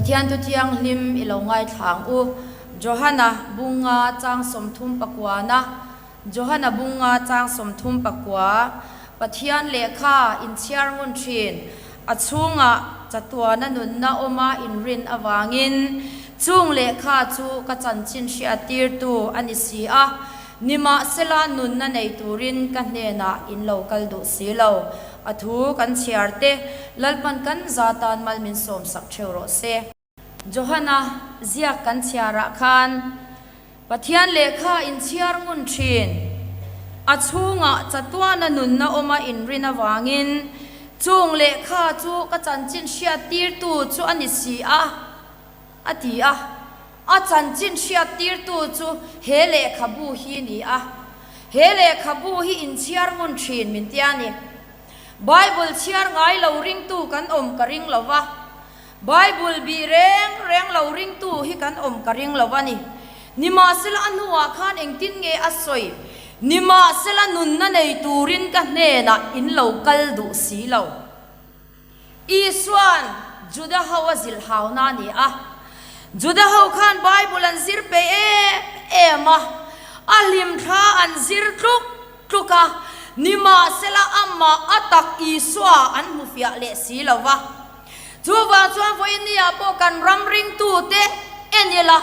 Pathian thu thianghlim i lo ngaithla ang u. Johana bunga chang 39na Johana bunga chang 39 Pathian lehkha inchhiar ngun thin a chhungah chatuana nunna awma inrin avangin chung lehkha chu ka chanchin hriattirtu a ni si a. Nimahsela nunna nei turin ka hnenah in lo kal duh si lo. A thu kan chhiar te, Lalpan kan za tan mal min sawmsak theuh rawh se. Johana ziak kan chhiarah khan Pathian lehkha in chhiar ngun thin. A chhungah chatuana nunna awma inrin avangin chung lehkha chu ka chanchin hriattirtu chu a ni si a. A ti a, a chanchin hriattirtu chu he lehkhabu hi ni a, he lehkhabu hi inchhiar ngun thin min ti a ni. Bible chhiar ngai lo ringtu kan awm ka ring lo va, Bible bih reng reng lo ringtu hi kan awm ka ring lo a ni. Nimahsela a hnuah khan engtin nge a sawi? Nimahsela nunna nei turin ka hnenah in lo kal duh si lo. Isua'n Juda ho a zilh hauna a ni a. Juda ho khan Bible an zir peih em em a, a hlimthla an zir tluk tluk a, nimahsela amah a tak Isua an hmu fiah leh si lo va. Chuvang chuan vawinia pawh kan ram ringtute en ila,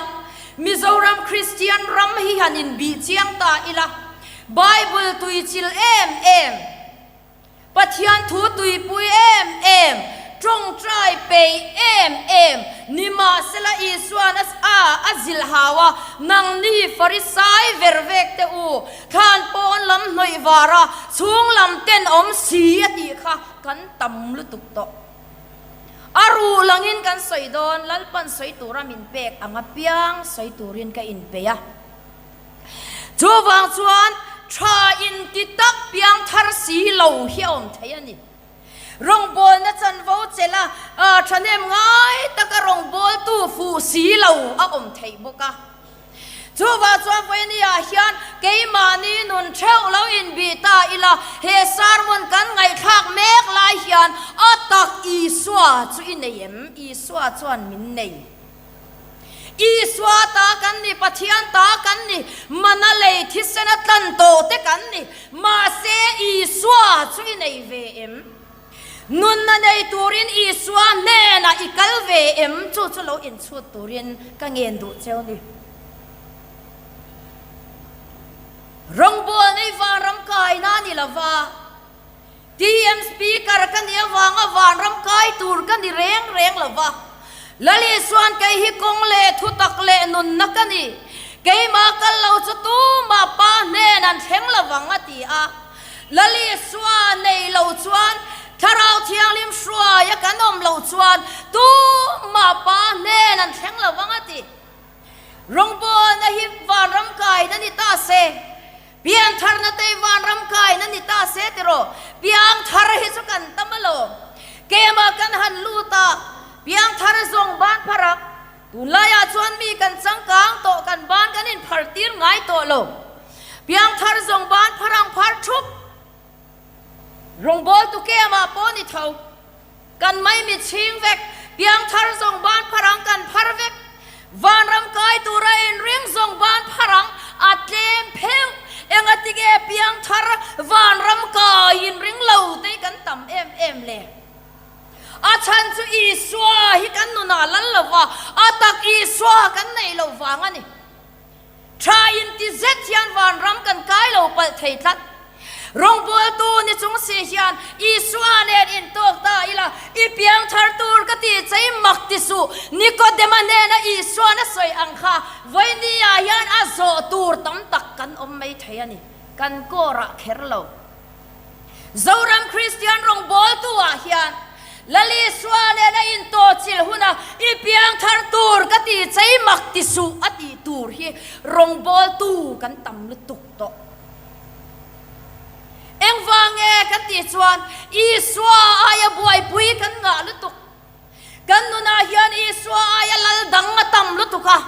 Mizoram Kristian ram hi han inbih chiang ta ila, Bible tuichil em em, Pathian thu tuipui em em, tawngtai peih em em, nimahsela Isua'n a a a zilh hau a, Nangni Farisai ver vek te u, thlan pawn lam hnawih var a, chhung lam ten awm si a tih kha kan tam lutuk tawh. A ruh langin kan sawi dawn, Lalpan sawi tura min pek ang apiang sawi turin ka inpeih a. Chuvang chuan tha inti tak piang thar si lo hi a awm thei a ni. Rawngbawlna chanvo chelh a thahnem ngai taka rawngbawltu fuh si lo a awm theih bawk a. Chuvang chuan vawinia hian keimahni nun theuh lo inbih ta ila, he sermon kan ngaihthlak mek lai hian a tak Isua chu i nei em? Isua chuan min nei. Isua ta kan ni, Pathian ta kan ni, mana lei thisena tlan tawh te kan ni. Mahse, Isua chu i nei ve em? Nunna nei turin Isua hnenah i kal ve em? Chu chu lo inchhut turin ka ngen duh cheu ni. Rawngbawlna i vanram kaina a ni lova. TM Speaker ka nih avanga vanram kai tur ka ni reng reng lo va. Lal Isuan kei hi kawng leh thutak leh nunna ka ni. Keimah kal lo chu tumah pa hnen an thleng lo vang a ti a. Lal Isua nei lo chuan Thlarau Thianghlim hruaia kan awm loh chuan tumah pa hnen an thleng lo vang a ti. Rawngbawlna hi vanram kaina ni ta se. Piangtharna te vanram kaina ni ta se tiraw? Piangthar hi chu kan tam alawm. Kema kan han lut a, piangthar zawng ban phar a, tunlaiah chuan mi kan changkang tawh kan ban kan inphar tir ngai tawh lo. Piangthar zawng ban phar ang phar thup. Rawngbawltu kema pawh ni tho. Kan maimi chhing vek, piangthar zawng ban phar ang kan phar vek. Vanram kai tura inring zawng ban phar ang a tlem pheuh. Engatinge piangthar vanram kai inring lo te hi kan tam em em le? A chhan chu Isua hi kan nunah lal lo va, a tak Isua kan neih loh vang a ni. Tha inti zet hian vanram kan kai lo palh thei tlat. Rawngbawltu ni chung si hian Isua nen intawk ta ila, i piang thar tur ka ti chei mak ti suh. Nikodema hnena Isuan a sawi ang kha vawinia hian a zawh tur tam tak kan awm mai thei a ni. Kan kawrah kher lo. Zoram Kristian rawngbawltu ah hian Lal Isua nen a intawhchilh huna i piangthar tur ka ti chei mak ti suh a tih tur hi rawngbawltu kan tam lutuk tawh. Engvang nge kan tih chuan Isua aia buaipui kan ngah lutuk. Kan nunah hian Isua aia lal dang a tam lutuk a.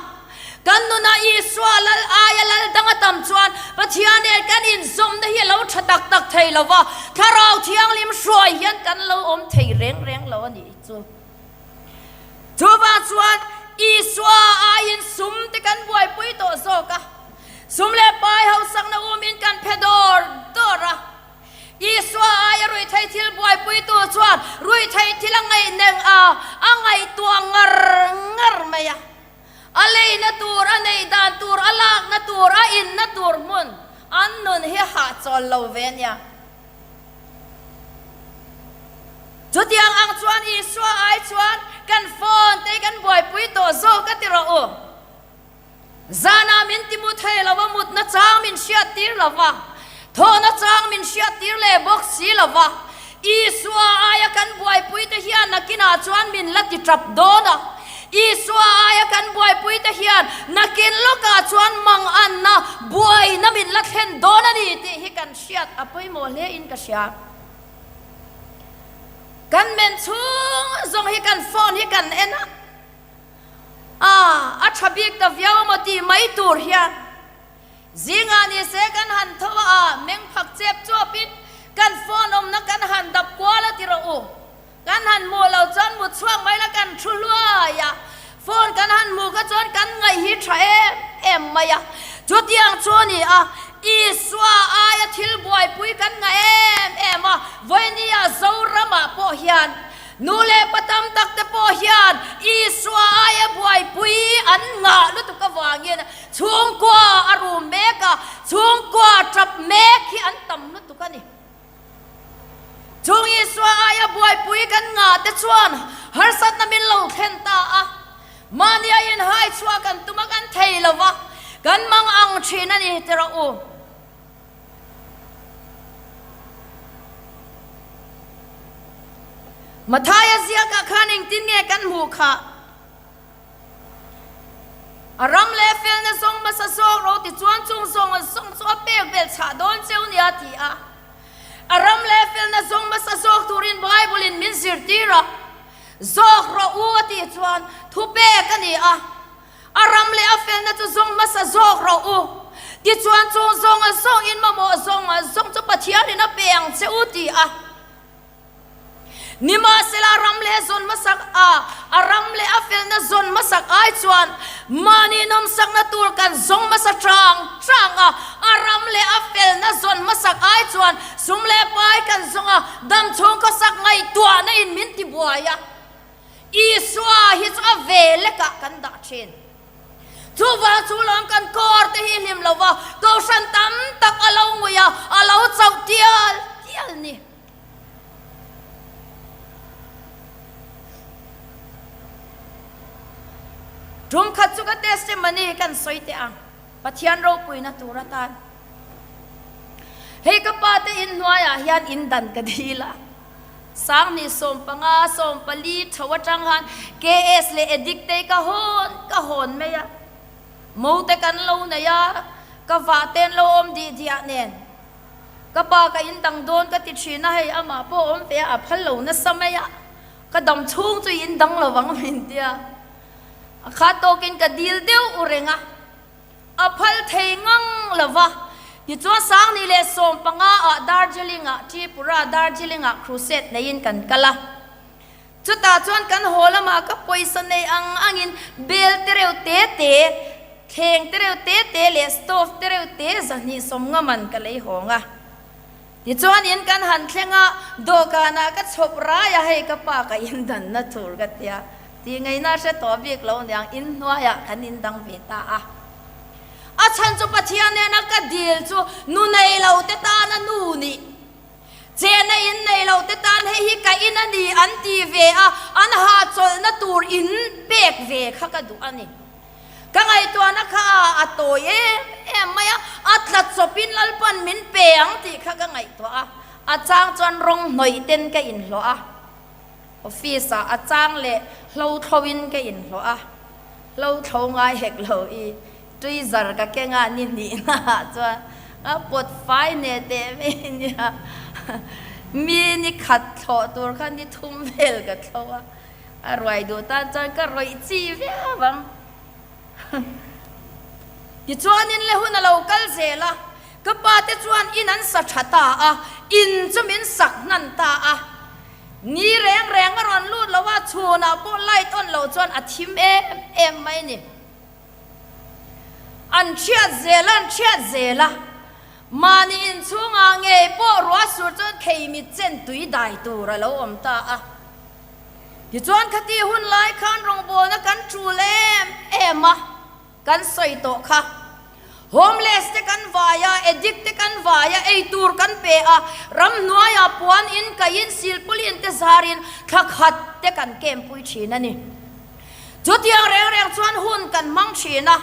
Kan nunah Isua lal aia lal dang a tam chuan Pathian nen kan inzawmna hi a lo tha tak tak thei lo va, Thlarau Thianghlim hruai hian kan lo awm thei reng reng lo a nih chu. Chuvang chuan Isua aiin sum te kan buaipui tawh zawk a, sum leh pai hausakna umin kan phe dawr dawr a. Isua aia ruihtheih thil buaipuitu chuan ruihtheih thil a ngaih neng a, a ngaihtuah ngar ngar mai a. A leina tur, a neih dan tur, a lakna tur, a inna tur hmun an nun hi hahchawl lo ve a nia. Chutiang ang chuan Isua ai chuan kan phone te hi kan buaipui tawh zawk a ti rawh u. Zanah min ti mu thei lo va, mutna chang min hriat tir lo va, thawhna chang min hriat tir leh bawk si lo va. Isua aia kan buaipui te hian nakinah chuan min la ti tap dawn a. Isua aia kan buaipui te hian nakin lawkah chuan manganna buaina min la thlen dawn a ni tih hi kan hriat a pawimawh hle in ka hria. Kan men chhung zawng hi kan phone hi kan en a, a a tha bik ta viau emaw tih mai tur hian zingah ni se kan han tho a, meng phak chep chuapin kan phone awmna kan han dap kual a ti rawh u. Kan han hmuh lo chuan mut chhuak mai la kan thu hluai a, phone kan han hmuh kha chuan kan ngaih hi tha em em mai a. Chutiang chu a ni a, Isua aia thil buaipui kan ngah em em a, vawinia Zoramah pawh hian nu leh pa tam tak te pawh hian Isua aia buaipui an ngah lutuk avangin chhungkua a rum mek a, chhungkua tap mek hi an tam lutuk a ni. Chung Isua aia buaipui kan ngah te chuan harsatna min lo thlen ta a, mahni a inhai chhuah kan tum a kan thei lo va, kan mang ang thin a ni ti rawh u. Mathaia ziakah khan engtin nge kan hmuh khah? A ram leh felna zawng hmasa zawk ro ti chuan chung zawng a zawng chu a pek belh chhah dawn cheu nia a ti a. A ram leh felna zawng hmasa zawk turin Bible in min zirtir a, Zawk rawh u a tih chuan thu pek a ni a. A ram leh a felna chu zawng hmasa zawk rawh u tichuan chung zawng a zawng in mamawh zawng a zawng chu Pathianin a pe ang che u ti a. Nimahsela ram leh zawn hmasak a, a ram leh a felna zawn hmasak ai chuan mahni nawmsakna tur kan zawng hmasa chang chang a, a ram leh a felna zawn hmasak ai chuan sum leh pai kan zawng a, dam chhung khawsak ngaihtuahna in min ti buai a, Isua hi chu a ve lekah kan dah thin. Chuvang chu lawm kan kawr te hi hlim lo va, kohhran tam tak a lo ngui a, a lo chauh tial tial ni. Tum khat chu ka testimony kan sawi teh ang, Pathian ropuina tur atan. Hei ka pa te in hnuaiah hian in dan ka dil a, Sanghnih 15, 14 tho atang khan KS leh Addict te ka hawn ka hawn mai a, mo te kan lo nei a, ka vah te an lo awm dih diah nen. Ka pa ka in dang dawn ka ti thin a, hei amah pawh awm ve a, a phal lo nasa mai a, ka dam chhung chu in dang lo vang min tia, a kha tawkin ka dil deuh u reng a, a phal thei ngang lo va, tichuan Sangni leh 15 ah Darjeeling ah Tripura Darjeeling ah crusade neiin kan kal a, Chutah chuan kan haw lamah ka pawisa nei ang angin bel te reuh te te, thleng te reuh te te leh stove te reuh te 250 man ka lei hawng a. Tichuan in kan han thleng a, dawhkanah ka chhawp rai a, hei ka pa ka indanna tur ka tia, tih ngaihna hre tawh bik lo niang inhnuaiah kan indang ve ta a. A chhan chu Pathian nena ka dil chu nu nei lo te tana nu nih. Chehna in nei lo te tan hei hi ka in a ni an ti ve a, an hahchawlhna tur in pek ve kha ka duh a ni. Ka ngaihtuahna kha a tawi em em mai a, a tla chawpin Lalpan min pe ang tih kha ka ngaihtuah a, a chang chuan rawng hnawih ten ka inhlawh a, office ah a chang leh hlo thlo in ka inhlawh a, hlo thlo ngai hek lo i Tweezer ka keng a ni hnihna ah chuan a pawt fai neh teh mai nia. Mi ni khat thlawh tur kha ni thum vel ka thlo a, a ruai duh tan chuan ka rawih chi viau ang. Tichuanin le hun a lo kal zel a, ka pa te chuan in an sa tha ta a, in chu min sak hnan ta a. Ni reng reng a rawn lut lo a, chhunah pawh light on loh chuan a thim em em mai a ni. An chhiat zel a, an chhiat zel a. Mahni inchhungah ngei pawh ruah sur chuan kheimit chen tui dai tur a lo awm ta a. Tichuan khati hun lai khan rawngbawlna kan tul em em a, kan sawi tawh kha. Homeless te kan vai a, addict te kan vai a, ei tur kan pe a, ramhnuaiah puan in kaiin silpawlin te zarin thla khat te kan kempui thin a ni. Chutiang reng reng chuan hun kan hmang thin a,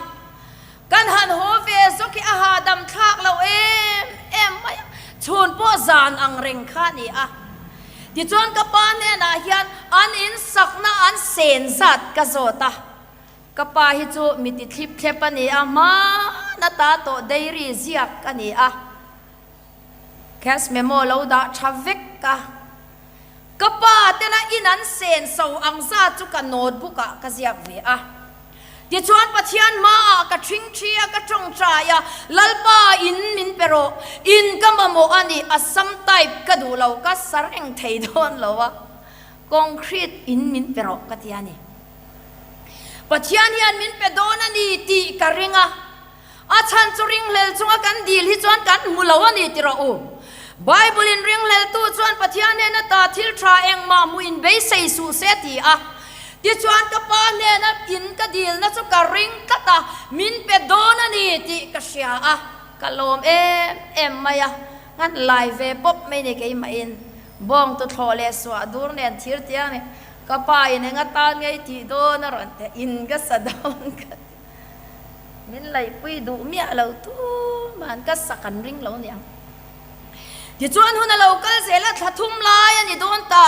kan han haw ve zawk hi a hahdam thlak lo em em mai a, chhun pawh zan ang reng kha a ni a. Tichuan ka pa hnenah hian an insakna an sen zat ka zawt a, ka pa hi chu mi ti thlip thlep a ni a, hmana ta tawh dairy ziak a ni a, cash memo lo dah tha vek a. Ka pa tena in an sen so ang zat chu ka notebook ah ka ziak ve a. Tichuan Pathian hmaah ka ṭhingṭhi a, ka ṭawngṭai a, Lalpa in min pe rawh, in ka mamawh a ni, Assam type ka duh lo, ka sa reng thei dawn lo a, concrete in min pe rawh ka ti a ni. Pathian hian min pe dawn a ni tih ka ring a. A chhan chu ringhlel chunga kan dil hi chuan kan hmu lo a ni ti rawh u. Bible in ringhleltu chuan Pathian hnena ta thil tha engmah hmuh in beisei suh se a ti a. Tichuan ka pa hnena in ka dilna chu ka ring tlat a, min pe dawn a ni tih ka hria a, ka lawm em em mai a, ngan lai ve pawp mai ni keimahin bawng tuthlawh leh suah dur nen thir tiang nen ka pa in eng atan ngei tih dawn a rawn ti a, in ka sa dawn ka ti. Min laihpui duh miah lo tuman ka sak an ring lo niang. Tichuan hun a lo kal zel a, thla thum lai a ni dawn ta.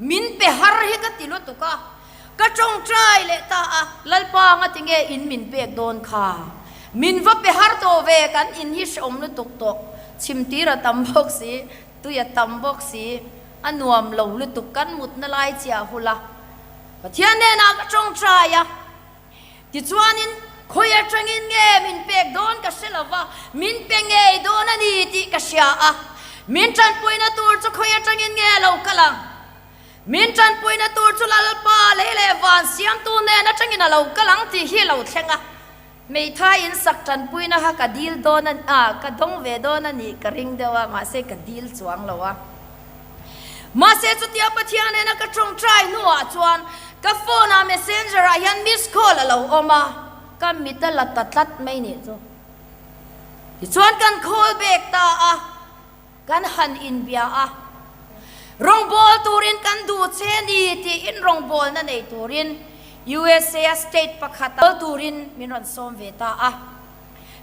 Min pe har hi ka ti lutuk a, ka tawngtai leh ta a, Lalpa nga tinge in min pek dawn kha? Min va pe har tawh ve, kan in hi hrehawm lutuk tawh. Chhimtir a tam bawk si, tui a tam bawk si, a nuam lo lutuk, kan mutna lai chiah hul a. Pathian hnenah ka tawngtai a. Tichuanin, khawi atangin nge min pek dawn ka hre lo va, min pe ngei dawn a ni tih ka hria a. Min tanpuina tur chu khawi atangin nge a lo kal ang? Min tanpuina tur chu Lalpa lei leh van siamtu nen atangin a lo kal ang tih hi a lo thleng a. Hmeithai in sak tanpuina kha ka dil dawn a, ah, ka dawng ve dawn a nih ka ring deuh a, mahse ka dil chuang lo a. Mahse chutia Pathian nena ka tawngtai hnuah chuan ka phone ah messenger ah hian miss call a lo awm a, ka mit a la ta tlat mai nih chu. Tichuan kan call back ta a, kan han inbia a, rawngbawl turin kan duh che ni tiin rawngbawlna nei turin USA a state pakhat ah turin min rawn sawm ve ta a.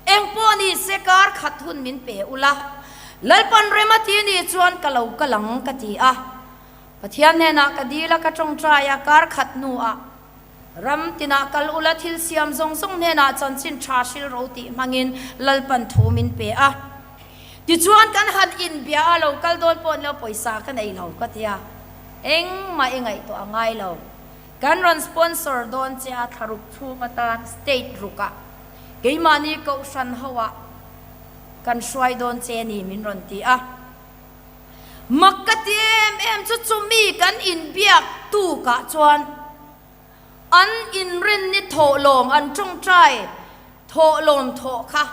Engpawh ni se kar khat hun min pe ula, Lalpan rem a ti nih chuan ka lo kal ang ka ti a. Pathian hnenah ka dil a, ka tawngtai a, kar khat hnuah ram tinah kal ula thil siam zawng zawng hnenah chanchin tha hril ro tih hmangin Lalpan thu min pe a. Tichuan kan han inbia a, lo kal dawn pawh nilo pawisa ka nei lo ka ti a, engmah i ngaihtuah a ngai lo. Kan rawn sponsor dawn che a thlaruk chhung atan state rukah keimahni kohhran ho ah kan hruai dawn che ni min rawn ti a. Mak ka ti em em chu chumi kan inbiak tukah chuan an inrinni thawhlawm an tawngtai thawhlawm thawh kha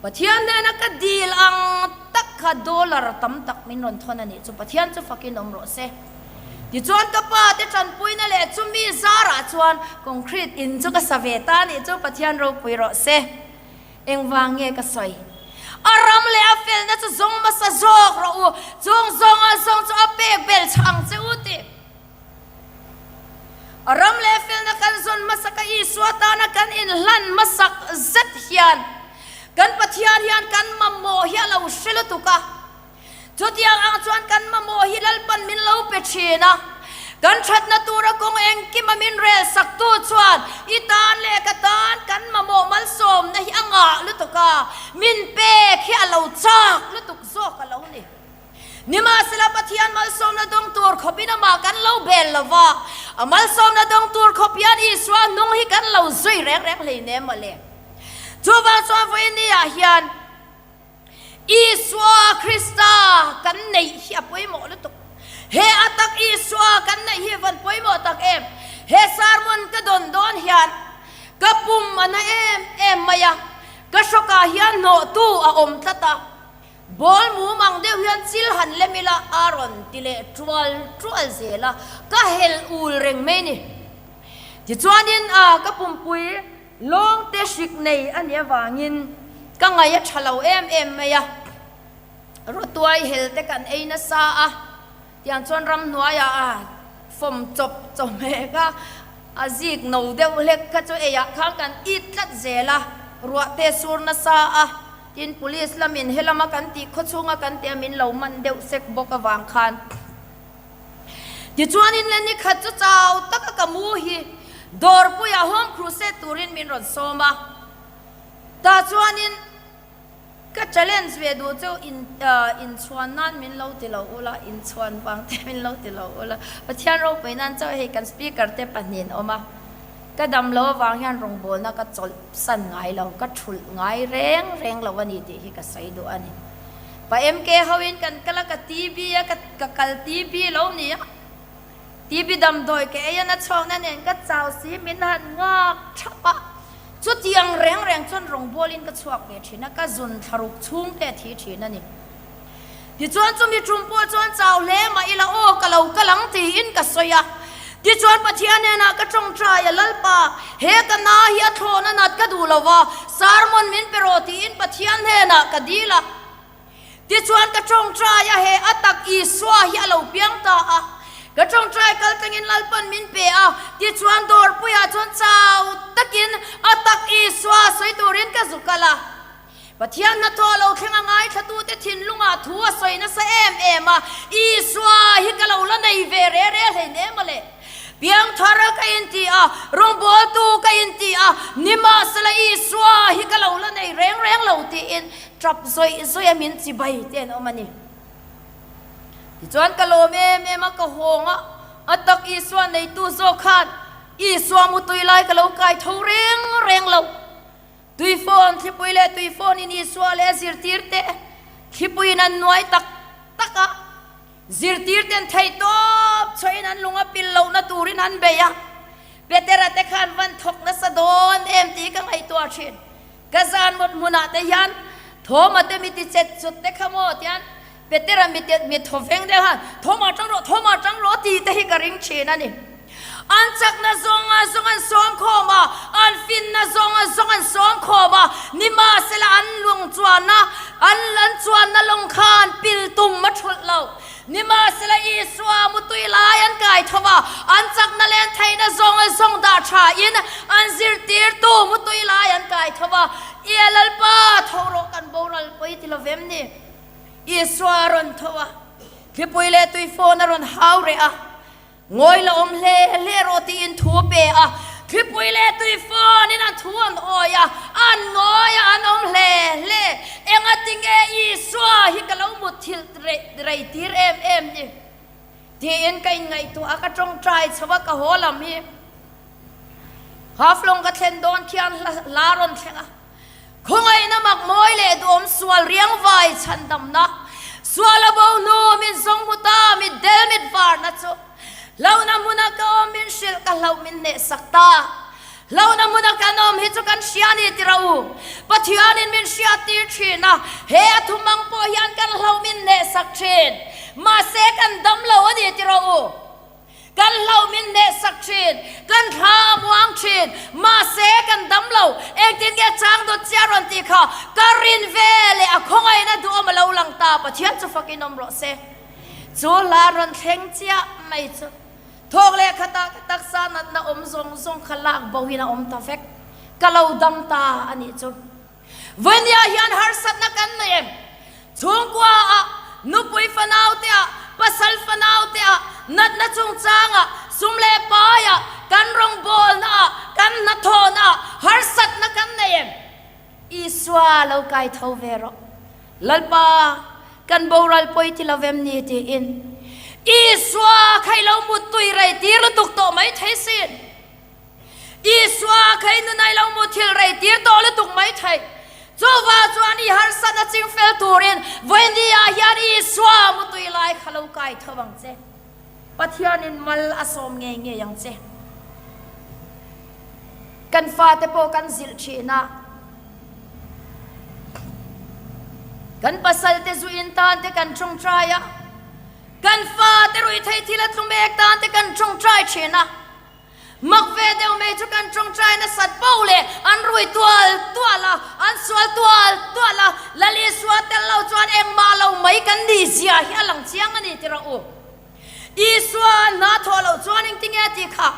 Pathian hnena ka dil ang tak kha dollar tam tak min rawn thawn a nih chu Pathian chu fakin awm rawh se. Tichuan ka pa te tanpuina leh chumi zarah chuan concrete in chu ka sa ve ta a nih chu Pathian ropui rawh se. Engvang nge ka sawi? A ram leh a felna chu zawng hmasa zawk rawh u, chung zawnga zawng chu a pek bel chah ang che u tih. A ram leh felna kan zawn hmasak a Isua tana kan inhlan hmasak zet hian kan Pathian hian kan mamawh hi a lo hre lutuk a. Chutiang ang chuan kan mamawh hi Lalpan min lo pe thin a. Kan thatna tura kawng engkima min rel saktu chuan i tan leh ka tan kan mamawh malsawmna hi a ngah lutuk a, min pek hi a lo chak lutuk zawk a lo ni. Nimahsela Pathian malsawmna dawng tur khawpin amah kan lo bel lo va, a malsawmna dawng tur khawp hian Isua hnung hi kan lo zui reng reng hleinem mawle. Chuvang chuan vawiin ah hian Isua Krista kan neih hi a pawimawh lutuk. He a tak Isua kan neih hi van pawimawh tak em! He sermon ka dawn dawn hian ka pum a na em em mai a, ka hrawkah hian hnawhtu a awm tlat a. Ball mum ang deuh hian chil han lem ila a rawn ti leh tual tual zel a, ka hel ul reng mai ni. Tichuanin a ka pumpui lawng te hrik nei a nih avangin ka ngaih a tha lo em em mai a, rawtuai hel te kan ei nasa a, tiang chuan ramhnuaiah a fawm chawp chawhmeh a, a zik no deuh hlek kha chu eiah khan kan it tlat zel a, ruah te sur nasa a. Tin, Police lamin helama kan tih khawchhunga kan tia min lo man deuh sek bawk avang khan tichuanin le ni khat chu chau taka ka mu hi dawrpuiah Home Crusade turin min rawn sawm a, tah chuanin ka challenge ve duh chu in inchhuan nan min lo ti lo ula, inchhuan vang te min lo ti lo ula, Pathian ropui nan chauh hei kan speaker te pahnihin awm a. Ka dam lo avang hian rawngbawlna ka chawlh san ngai lo, ka thulh ngai reng reng lo a ni tih hi ka sawi duh a ni. Pa MK hoin kan kal a, ka TB a, ka ka kal TB lo ni a, TB damdawi ka ei a, na chhuakna nen ka chau si min han nghak thap a, chutiang reng reng chuan rawngbawlin ka chhuak ve thin a, ka zun thlaruk chhung te a thi thin a ni. Tichuan chumi tum pawh chuan chau hle mah ila aw ka lo kal ang tiin ka sawi a. Tichuan Pathian hnenah ka tawngtai a, Lalpa, he ka na hi a thlawhna nat ka duh lo va, sermon min pe rawh tiin Pathian hnenah ka dil a. Tichuan ka tawngtai a, he a tak Isua hi a lo piang ta a. Ka tawngtai kal tlangin Lalpan min pe a, tichuan dawrpuiah chuan chau takin a tak Isua sawi turin ka zu kal a. Pathian hnathawh lo thleng a ngaithlatute thinlungah thu a sawi nasa em em a, Isua hi ka lo la nei ve re re hlein em a le. Piangthar ka inti a, rawngbawltu ka inti a, nimahsela Isua hi ka lo la nei reng reng lo tiin tap zawih zawih a min chibai te an awm a ni. Tichuan ka lawm em em a, ka hawng a, a tak Isua neitu zawk khan Isua mutui lai ka lo kai tho reng reng lo. Tuifawn, thlipui leh tuifawn in Isua leh a zirtirte thlipuiin an nuai tak tak a, zirtirten theihtawp chhuahin an lung a pil lohna turin an bei a, Petera te khan van thawk nasa dawn em tih ka ngaihtuah thin. Ka zan mawt hmunah te hian Thoma te mi ti chet chut te kha maw tian Petera mi te mi thawveng deuh khan Thoma tang rawh, Thoma tang rawh tih te hi ka ring thin a ni. An chakna zawnga zawng an sawm khawm a, an finna zawnga zawng an sawm khawm a, nimahsela an lung chuanna, an an chuanna lawng khan pil tum a thulh lo. Nimahsela Isua mutui lai an kai tho va, an chakna leh an theihna zawnga zawng dah tha in an zirtirtu mutui lai an kai tho va, Ia Lalpa, tho rawh kan boral pawi ti lovem ni? Isua a rawn tho a, thlipui leh tuifawn a rawn hau reh a, Ngawi la awm hle hle rawh tiin thu a pe a, thlipui leh tui fawnin an thu an awi a, an ngawi a, an awm hle hle. Engatinge Isua hi ka lo mutthilh rei tir em em ni? tiin ka inngaihtuah a, ka tawngtai chho a, ka haw lam hi Haflong ka thlen dawn khian hla rawn thleng a. Khawngaihna mak mawi leh duhawm sual riangvai chhandamna, sual a bo hnu min zawng hmu ta mit del mit varna chu hlauhna hmuna ka awm min hrilh ka hlauh min hnehsak ta. Hlauhna hmuna kan awm hi chu kan hria ni ti rawh u. Pathianin min hriattir thin a, he a thumang pawh hian kan hlauh min hnehsak thin. Mahse kan dam lo a ni ti rawh u. Kan hlo min hnehsak thin, kan thla a muang thin, mahse kan dam lo, engtin nge chang dawt chiah rawn tih kha ka rin ve leh a khawngaihna duhawm a lo lang ta, Pathian chu fakin awm rawh se. Chu hla rawn thleng chiah mai chu thawk leh khatah ka taksa natna awm zawng zawng kha lak bo in a awm ta vek, ka lo dam ta a nih chu. Vawinia hian harsatna kan nei em? Chhungkua ah, nupui fanau te ah, pasal fanau te ah, natna chungchang ah, sum leh pai ah, kan rawngbawlna ah, kan hnathawhna ah harsatna kan nei em? Isua lo kai tho ve rawh. Lalpa, kan boral pawi ti lo vem ni tiin Isua kha i lo muttui rei tir lutuk tawh mai thei sin. Isua kha i nunai lo mu thil rei tir tawh lutuk mai thei. Chuvang chuan i harsatna chingfel turin vawinia hian Isua mutui lai kha lo kai tho ang che. Pathianin mal a sawm ngei ngei ang che. Kan fate pawh kan zilh thin a. Kan pasal te zu in tan te kan tawngtai a. Kan fate ruihtheih thil a tlu mek tan te kan tawngtai thin a. Mak ve deuh mai chu kan tawngtai nasat poh leh an rui tual tual a, an sual tual tual a, Lal Isua tel lo chuan engmah lo mai kan nih zia hi a lang chiang a ni tirah u. Isua hna thawh loh chuan engtinge a tih kha?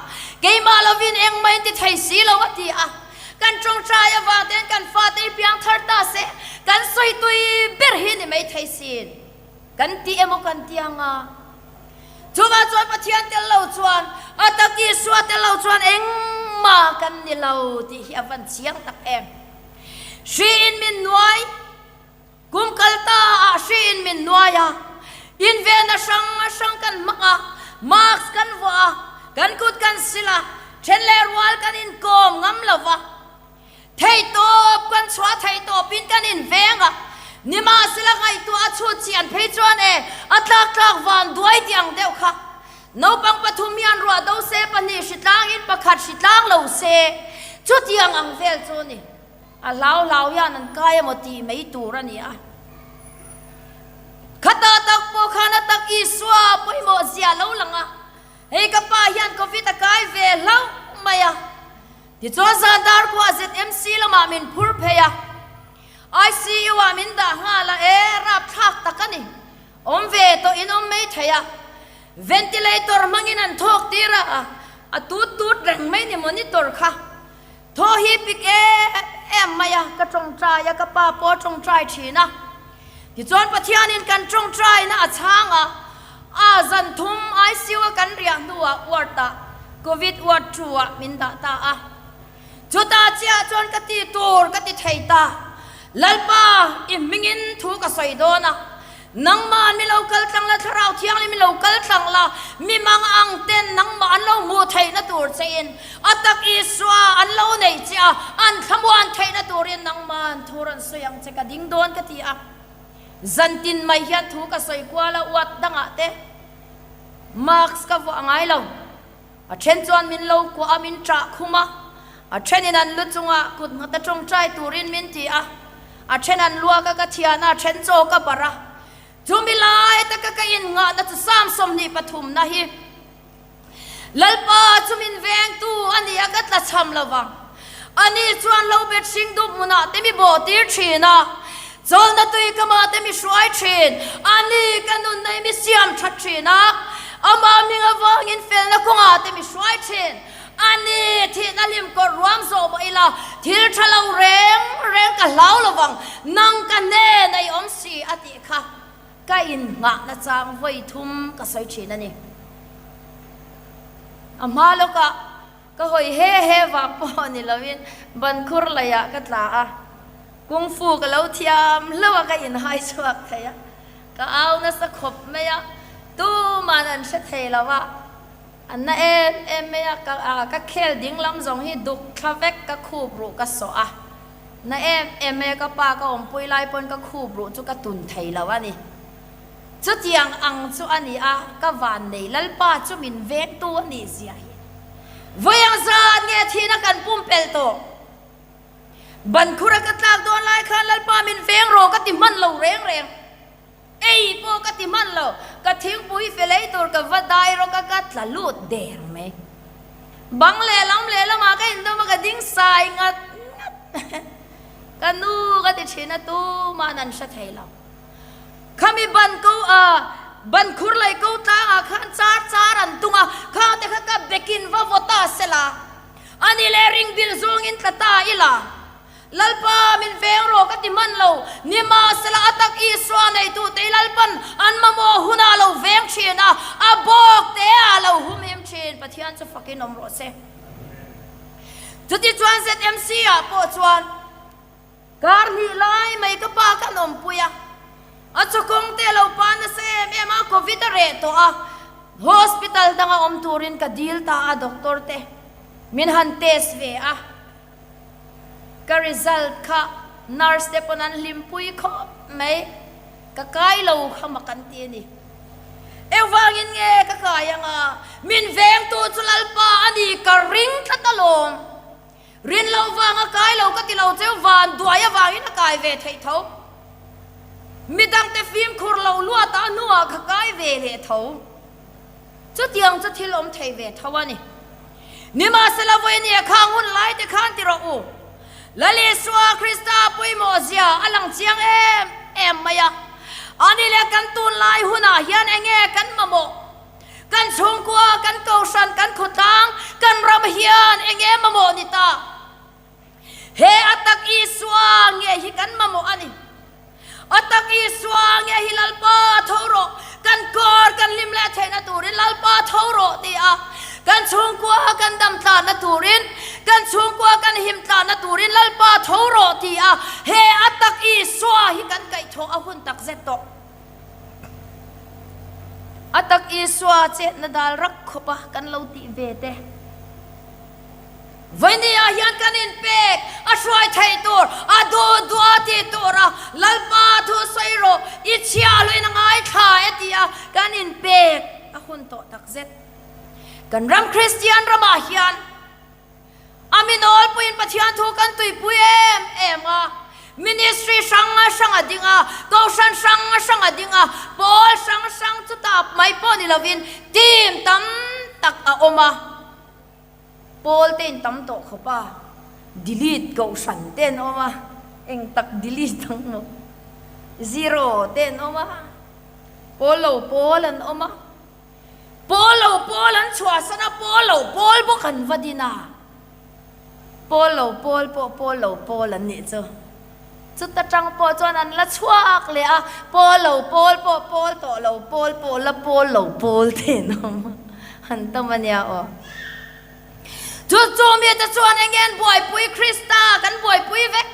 Keimah lovin engmah in ti thei si lo a ti a. Kan tawngtai avang ten kan fate hi piang thar ta se, kan sawi tui ber hi ni mai thei sin. Kan ti emaw kan ti anga? Chuvah chuan Pathian tel lo chuan, a tak Isua tel lo chuan engmah kan ni lo tih hi a van chiang tak em. Hri in min nuai. Kum kal ta ah hri in min nuai a, invenna hrang hrang kan hmang a, mask kan vuah a, kan kut kan sil a, then leh rual kan inkawm ngam lo va, theihtawp kan chhuah theihtawpin kan inveng a, nimahsela ngaihtuah a chhut chian phei chuan e, a tlak tlak van duai tih ang deuh kha. Naupang pathum hian ruah do se, pahnih hritlangin pakhat hritlang lo se, chutiang ang vel chu a ni. A hlau hlau hian an kai emaw tih mai tur a ni a. Khata tak pawh khan a tak Isua pawimawh zia lo lang a, hei ka pa hian Covid a kai ve hlauh mai a. Tichuan zan dar khuah ZMC lamah min phur phei a, ICU ah min dah nghal a, e rapthlak tak a ni. Awm ve tawh in awm mai thei a, ventilator hmangin an thawk tir a, a tut tut reng mai ni monitor kha. Thaw hi pik em em mai a, ka tawngtai a, ka pa pawh a tawngtai thin a. Tichuan Pathianin kan tawngtaina a chhang a, a zan thum ICU a kan riah hnuah ward ah Covid ward two ah min dah ta a. Chutah chiah chuan ka ti tur ka ti thei ta. Lalpa, i hmingin thu ka sawi dawn a. Nangmah mi lo kal tlang la, Thlarau Thianghlim mi lo kal tlang la, mi mang ang ten nangmah an lo hmuh theihna tur chein, a tak Isua an lo neih che a, an thlamuan theihna turin nangmahn thu rawn sawi ang che ka ding dawn ka ti a. Zantin mai hian thu ka sawi kual a, uat dangah te mask ka vuah ngai lo. A then chuan min lo kuah a, min ṭah khum a, a thenin an lu chungah kut nghat a ṭawngṭai turin min ti a, a then an luak a ka thian a, a then chaw ka barh a. Chumi lai taka ka innghahna chu Psalm 23 na hi Lalpa chu min vengtu a ni a, ka tla chham lo vang. Ani chuan lo bet hring dup hmunah te mi bawh tir thin a, chawlhna tui kamah te mi hruai thin. Ani ka nunna hi mi siam that thin a, amah hming avangin felna kawngah te mi hruai thin. Ani thihna hlim kawr ruam zawh mah ila, thil tha lo reng reng ka hlau lo vang, nang ka hnen a i awm si a tih kha ka innghahna chang vawi thum ka sawi thin a ni. A hma lawkah. Ka hawi he he vang pawh ni loin bankhur leiah ka tla a, kung fu ka lo thiam hlauh a ka inhai chhuak thei a, ka au nasa khawp mai a, tuman an hre thei lo a, an na em em mai a, ka ka khel ding lam zawng hi duk thla vek ka khup ruh ka sawh a, na em em mai a ka pa ka awmpui lai pawn ka khup ruh chu ka tun thei lo a ni. Chutiang ang chu a ni a, ka vannei Lalpa chu min vengtu a nih zia hi. Vawi ang zat nge thihna kan pumpelh tawh? Bankhura ka tlak dawn lai khan Lalpa min veng rawh ka ti hman lo reng reng. Ei pawh ka ti hman lo, ka thingpui fe lei tur ka va dai rawk a ka tla lut der mai. Bang lehlam lehlamah ka indawm a ka ding sai ngat ngat. Ka nu ka ti thin a tuma'n an hre thei lo. Khami ban ko a, ban khur lei ko tlangah khan char char an tung a, khang te kha ka bekin va vaw ta sela, ani leh ring bil zawngin tla ta ila, Lalpa min veng rawh ka ti hman lo, nimahsela a tak Isua neitute i Lalpan an mamawh hunah a lo veng thin a, a bawk te ah a lo humhim thin, Pathian chu fakin awm rawh se. Chutichuan ZMC ah pawh chuan. Kar hnih lai mai ka pa kan awmpui a, a chawkawng te a lo pa nasa em em a, covid a reh tawh a, hospital danga awm turin ka dil ta a doctor te min han test ve a, ka result kha nurse te pawn an hlimpui khawp mai, ka kai lo kha mak an ti a ni. Engvangin nge ka kai anga? Min vengtu chu Lalpa a ni ka ring tlat alawm. Rin loh vanga kai lo ka ti lo cheu van duai avangin a kai ve theih tho. Midangte fimkhur lo luatah a hnuah ka kai ve leh tho. Chutiang chu thil awm thei ve tho a ni. Nimahsela vawinia khang hun lai te khan ti rawh u. Lal Isua Krista pawimawh zia a lang chiang em em mai a. Ani leh kan tunlai hunah hian enge kan mamawh? Kan chhungkua, kan kohhran, kan khawtlang, kan ram hian enge mamawh ni ta? He a tak Isua nge hi kan mamawh a ni. A tak Isua nge hi Lalpa tho rawh, kan kawr kan hlim leh theihna turin Lalpa tho rawh ti a, kan chhungkua kan dam tlanna turin, kan chhungkua kan him tlanna turin Lalpa tho rawh ti a, he a tak Isua hi kan kaihthawh a hun tak zet tawh. A tak Isua chetna dal rak khawpa kan lo tih ve te. Vawinia hian kan inpek a hruai theih tur, a duh duh a tih tura Lalpa thu sawi rawh, i chhia hluin a ngaithla e tia kan inpek a hun tawh takzet. Kan ram Kristian ramah hian a mi nawlpuiin Pathian thu kan tuipui em em a, ministry hrang hrang a ding a, kohhran hrang hrang a ding a, pawl hrang hrang chutah mai pawh ni lovin team tam tak a awm a. Pawl te in tam tawh khawp a, delete kohhran te an awm a, eng tak delete ang maw? Zero te an awm a, pawl lo pawl an awm a, pawl lo pawl an chhuahsan a, pawl lo pawl bawk an va din a, pawl lo pawl pawh pawl lo pawl an nih chu. Chuta tang pawh chuan an la chhuak leh a, pawl lo pawl pawh pawl tawh lo pawl pawh la pawl lo pawl te an awm a, han tam a nia aw. Chu chu mite chuan eng nge an buaipui Krista kan buaipui vek.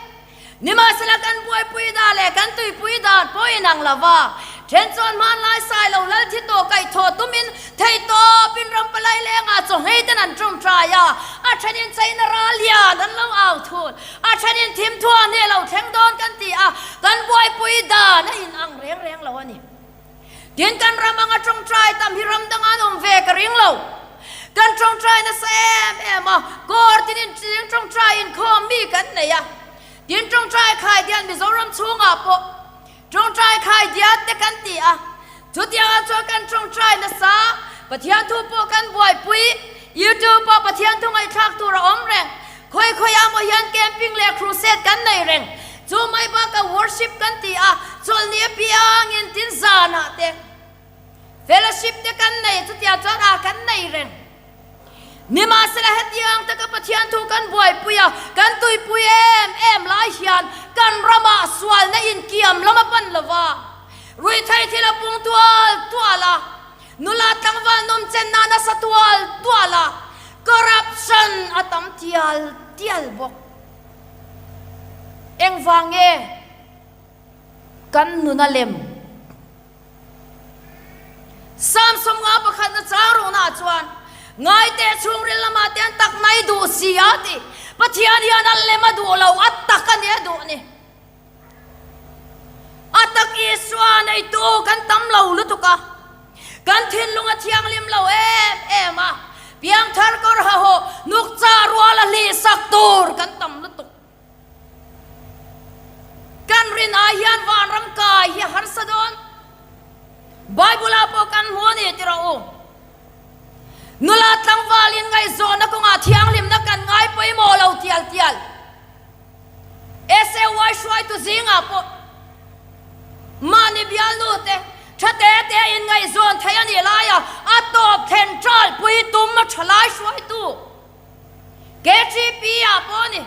Nimahsela kan buaipui dan leh kan tuipui dan pawh inang lo va, then chuan hmanlai sai lo lal thi tawh kaihthawh tumin theihtawpin ram palai lengah chaw hei ten an tawngtai a, a thenin China ral hian an lo au thul. A thenin thim thuah hneh lo thleng dawn kan ti a, kan buaipui dan a inang reng reng lo a ni. Tin, kan ram anga tawngtai tam hi ram danga an awm ve ka ring lo. Kan tawngtai nasa em em a, kawr tinin ching tawngtai inkhawm mi kan nei a. Tin, tawngtai khai dian Mizoram chhungah pawh tawngtai khai diat te kan ti a. Chutiangah chuan kan tawngtai nasa, Pathian thu pawh kan buaipui, YouTube ah Pathian thu ngaihthlak tur a awm reng, khawi khawiah maw hian camping leh crusade kan nei reng, chu mai bakah worship kan ti a, chawlhni apiangin tin zanah te fellowship te kan nei, chutiang chuan ah kan nei reng. Nimahsela hetiang taka Pathian thu kan buaipui a, kan tuipui em em lai hian kan ramah sualna inkiam lam a pan lo va. Ruihtheih thil a pung tual tual a, nula tlangval nawmchen na nasa tual tual a, corruption a tam tial tial bawk. Engvang nge kan nuna lem? Psalm 51 na chang ruhnaah chuan, Ngaite chhungril lamah te an tak mai duh si a ti. Pathian hian a lem a duh lo, a tak a ni a duh ni. A tak Isua neitu kan tam lo lutuk a, kan thinlung a thianghlim lo em em a, piangthar kawr hahawh nukcha rual a hlihsak tur kan tam lutuk. Kan rin ai hian vanram kai hi a harsa dawn. Bible ah pawh kan hmu a ni ti rawh u. Nula tlangval in ngaihzawnna kawngah thianghlimna kan ngai pawimawh lo tial tial. SAY hruaitu zingah pawh mahni bialnu te tha te te in ngaihzawn thei a nih laia a tawp thlen ṭalpui tum a ṭha lai hruaitu. KTP ah pawh a ni.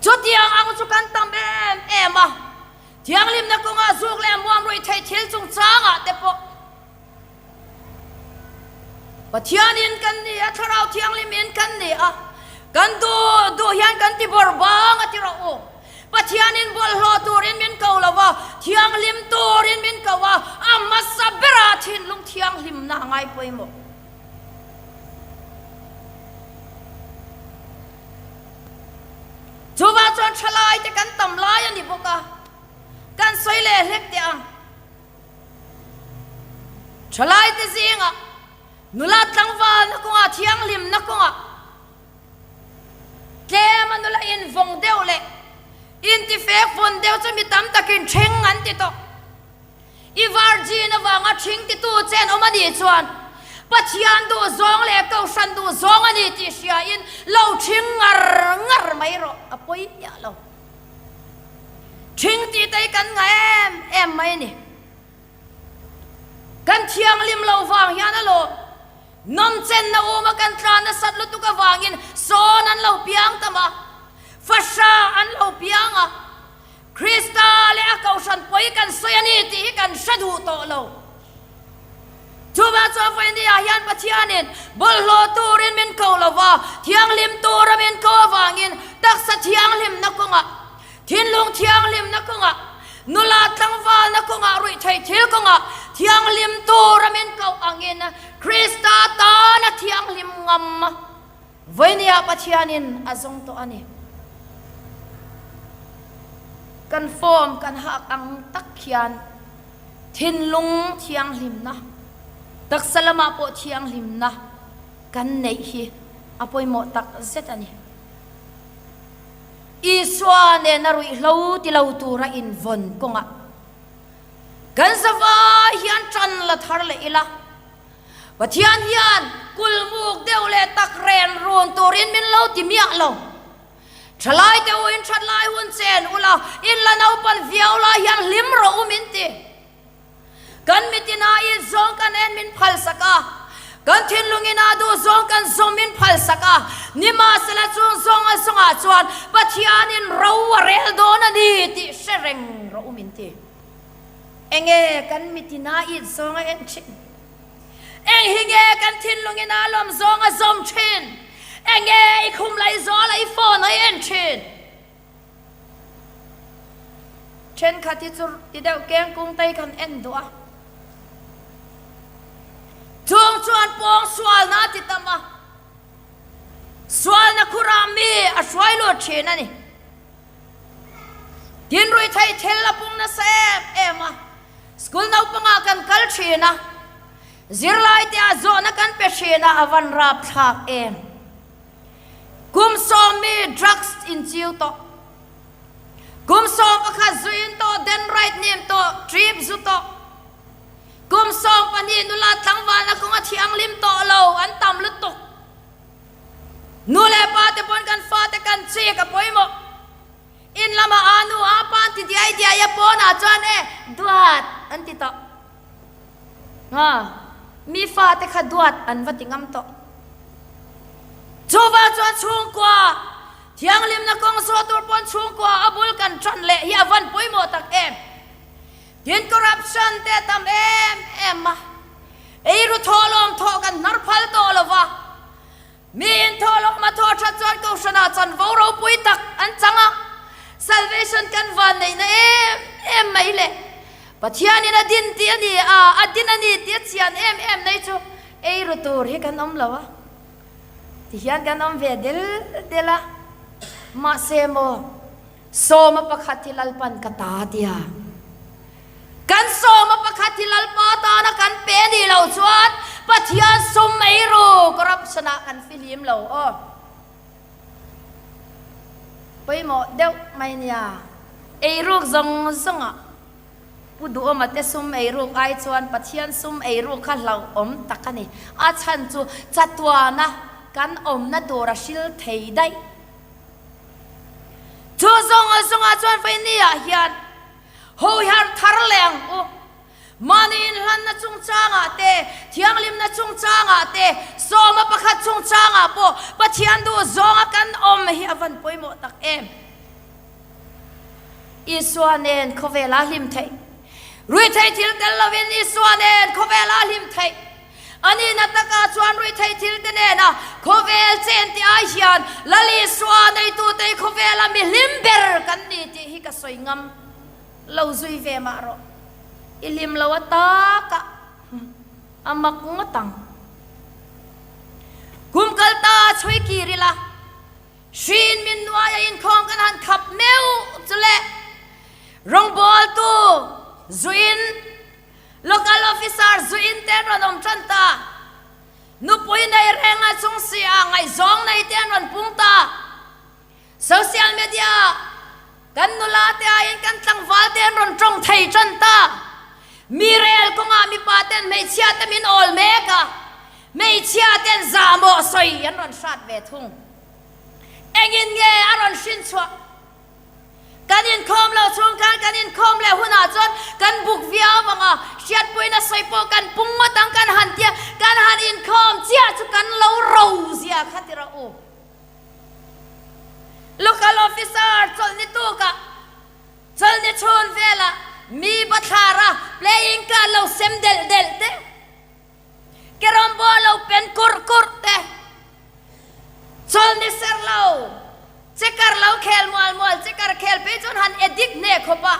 Chutiang ang chu kan tam em em a, thianghlimna kawngah zuk leh muam ruih theih thil chungchangah te pawh Pathianin kan ni a, Thlarau Thianghlimin kan ni a, kan duh duh hian kan ti bawr bang a ti rawh u. Pathianin bawlhhlawh turin min ko lo va, thianghlim turin min ko a, a hmasa berah thinlung thianghlimna a ngai pawimawh. Chuvang chuan thalai te kan tam lai a ni bawk a, kan sawi leh hlek teh ang. Thalaite zingah nula tlangvalna kawngah thianghlimna kawngah tlema nula invawng deuh leh intifek vawn deuh chu mi tam takin ṭhing an ti tawh. I virgin avanga ṭhing titu che an awm a nih chuan Pathian duh zawng leh Kohhran duh zawng a ni tih hriain lo ṭhing ngar ngar mai rawh, a pawi miah lo. Ṭhing tih te hi kan ngah em em mai a ni. Kan thianghlim lo vang hian alawm nawmchenna uma kan tla nasat lutuk avangin sawn an lo piang tam a, fahra an lo piang a, Krista leh a kohhran pawi kan sawi a ni tih hi kan hre duh tawh lo. Chuvang chuan vawinia hian Pathianin bawlhhlawh turin min ko lo va, thianghlim tura min ko avangin taksa thianghlimna kawngah, thinlung thianghlimna kawngah, nula tlangvalna kawngah, ruihtheih thil kawngah thianghlim tura min koh angin Krista tana thianghlim ngam Vawinia Pathianin a zawng tawh a ni. Kan form kan hak ang tak hian thinlung thianghlimna, taksa lamah pawh thianghlimna kan neih hi a pawimawh tak zet a ni. Isua nena ruihhlo ti lo tura invawn kawngah kan zavai hian tan la thar leh ila. Pathian hian kulmuk deuh leh tak ren run turin min lo ti miah lo. Thalai te u in that lai hun chen ula, in la naupan viau lai hian hlim rawh u min ti. Kan mitin ah in zawng kan en min phalsak a, kan thinlung in ah duh zawng kan zawm min phalsak a, nimahsela chung zawng a zawngah chuan Pathian in ro a rel dawn a ni tih hre reng rawh u min ti. Enge kan mitin ah it zawng a en thin? Eng hi nge kan thinlungin ah lawm zawng a zawm thin? Enge i khum laih zawl a i phone a i en thin? Thenkhat hi chu ti deuh keng kung tei kan en duh a. Chung chuan pawng sualna a ti tam a, sualna khurah mi a hruai lut thin a ni. Tin ruihtheih thil a pung nasa em em a, school naupangah kan kal thin a, zirlai te ah zawhna kan pe thin a, a van rapthlak em. Kum sawmi drugs in chiu tawh, kum 11 zu in tawh, denrite hnim tawh, trip zu tawh, kum 12 nula tlangvalna kawnga thianghlim tawh lo an tam lutuk. Nu leh pa te pawn kan fate kan chik a pawimawh. In lamah aa nu aa pa an ti diai diai a, pawnah chuan e duat an ti tawh. Nga mi fate kha duat an va ti ngam tawh. Chuvang chuan chhungkua thianghlimna kawng zawh tur pawn chhungkua a bul kan tan leh hi a van pawimawh tak em. Tin corruption te a tam em em a, eiru thawhlawm thawh kan hnar phal tawh lo va, miin thawhlawm a thawh that chuan Kohhranah chanvo ropui tak an chang a, salvation kan van neihna em em mai le. Pathianin a din tih a ni a, a din a ni tih a chian em em nei chu eiru tur hi kan awm lo a, tihian kan awm ve del del a, mahse maw. Sawma pakhat hi Lalpan ka ta tia. Kan sawma pakhat hi Lalpa tana kan pe nih loh chuan Pathian sum ei ru corruption ah kan fihlim lo aw. Pawimawh deuh mai nia. Eiruk zawng zawng ah Pu Duhawma te sum eiruk ai chuan Pathian sum eiruk kha hlauhawm tak a ni. A chhan chu chatuana kan awmna tur a hril thei daih. Chu zawng a zawngah chuan Vainia hian hoher thar leh ang u. Mahni inhlanna chungchangah te, thianghlimna chungchangah te, sawma pakhat chungchangah pawh Pathian duh zawnga kan awm hi a van pawimawh tak em. Isua nen khawvela hlim theih. Ruihtheih thil tel lovin Isua nen khawvela hlim theih. A nihna takah chuan ruihtheih thil te nena khawvel chen tih ai hian Lal Isua neitute hi khawvela mi hlim ber kan ni tih hi ka sawi ngam lo zui ve mah rawh. I hlim lo a takah a mak ngawt ang. Kum kal ta chhui kir ila hrin min nuaia inkhawm kan han khap meuh chu le rawngbawltu zuin. Local officer zu in te an rawn awm tan ta. Nupui nei reng a chung si a ngaihzawng nei te an rawn pung ta. Social media ah kan nula te aiin kan tlangval te an rawn tawng thei tan ta. Mi rel kawngah mipa ten hmeichhia te min awl mek a, hmeichhia ten zahmawh sawi an rawn hrat ve thung. Engin nge a rawn hrin chhuah? Kan inkhawm lo chhung khan kan inkhawm leh hunah chuan kan buk viau ang a, hriatpuina sawi pawh kan pung ngawt ang kan han tia, kan han inkhawm chiah chu kan lo ro zia kha ti rawh u. Local officer chawlhni tukah, chawlhni chhun velah mi bathlara playing card lo sem delh delh te, Kerawmbaw lo pen kurh kurh te, chawlni ser lo, checker lo khel mual mual, checker khel phei chuan han edit hneh khawp a,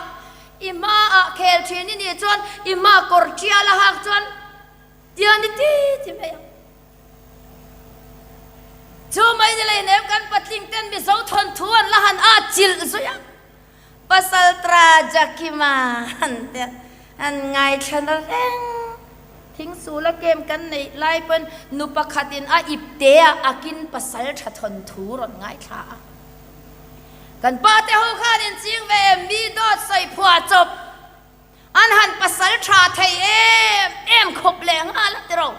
i hmaah khel thin i nih chuan i hma kawr tial a hak chuan tian i ti ti mai ang. Chu mai ni leinem kan patling ten Mizo thawnthu an la han at chilh zui a. Pasal Trajakima han te an ngaithla na reng. Thingsula kem kan neih lai pawn nu pakhatin a ip te a akin pasal tha thawn thu rawn ngaithla a. Kan pa te ho khan in ching ve em mi dawt sawi phuah chawp an han pasal tha thei em em khawp leh nghal a tiro.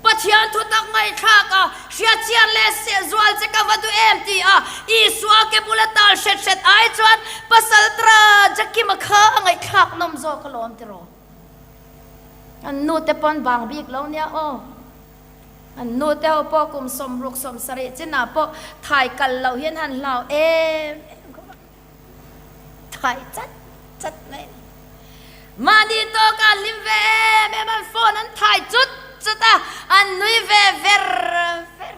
Pathian thutak ngaihthlak a, hriatchian leh sehzual che ka va duh em ti a, Isua ke bula tal hret hret ai chuan Pasal Tra Jakima kha a ngaihthlak nawm zawk alawm tiraw? An nu te pawn bang bik lo nia aw. An nu te ho pawh kum 60 70 chinah pawh thai kal loh hian han hlau em em khawp a. Thai chat chat mai a ni. Mahni tawkah hlim ve em em an phone an thai chut chut a, an nui ve ver ver.